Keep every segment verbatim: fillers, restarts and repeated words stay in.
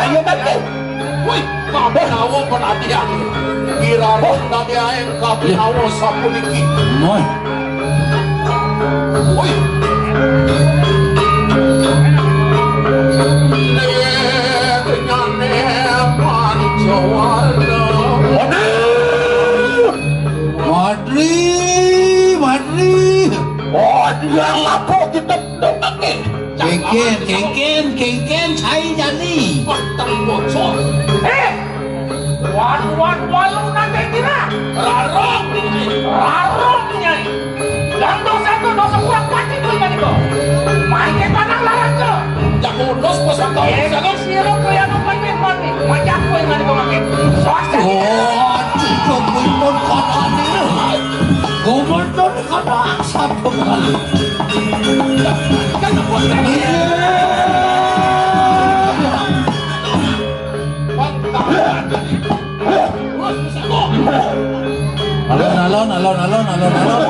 Ayo, Bang. Woi, kabinawa panadian. Kirana dadi aeng kabinawa sapuniki. Moy. Woi. Nek nyane Pancawarna. Waduh. Madri, Madri. Oh, dia lapuk kita. Kengken, kengken, kengken, cai jani. Patang bocor. Eh! Wan, wan, wan, lu nanti kira. Rarok, Nyai. Rarok, Nyai. Gandong satu, dosa kurang pati tuh, Nyai, kok. Main ke tanah larat, kok. Jago dos, pas kau. Eh, jago siro, kau yang main, main, main. Macam kau yang ada kau main. Soal saya. Oh, aduh, kau pun kau tadi. Kau pun kau tadi. Satu kali. Alon, alon, alon, alon, alon, alon.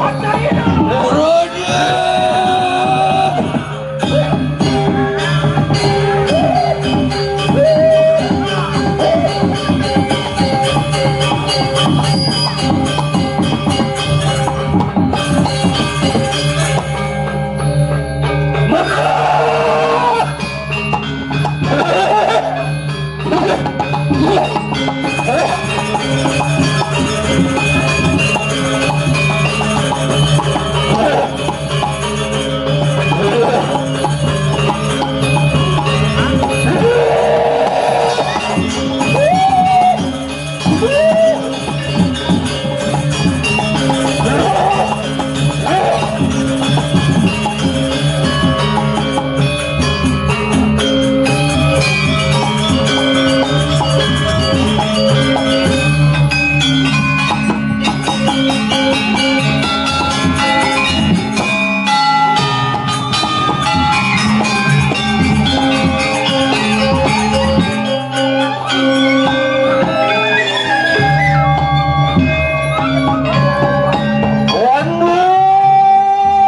Anu,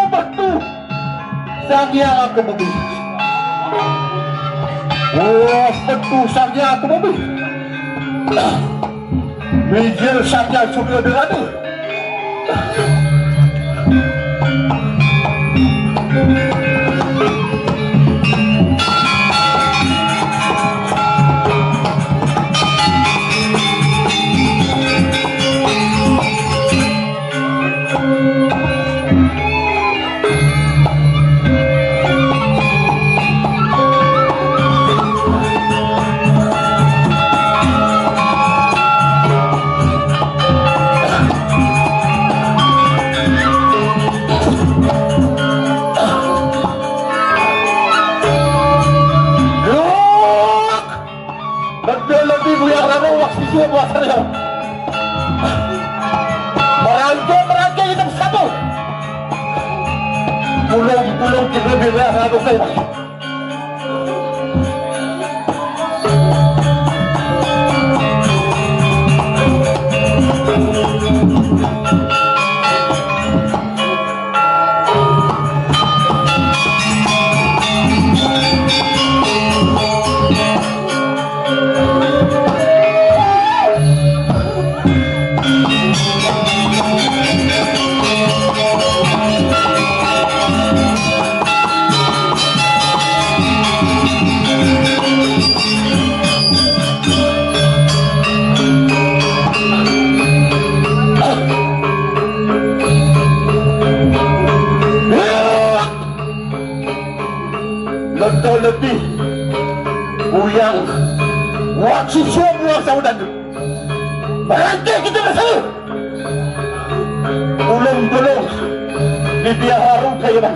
betul. Sang Hyang Agung Bumi. Oh, betul Sang Hyang Agung Bumi. Mijil Sang Hyang Surya Derana. Lok! Lebih-lebih Buya Rano wak siswa buat saya. Merangkul, merangkul hidup satu. Pulung, pulung kita Buya Rano saya. Lebih-lebih Buyang wak siswa buah saudan. Berhenti kita bersama. Ulung-ulung di biara rupa yang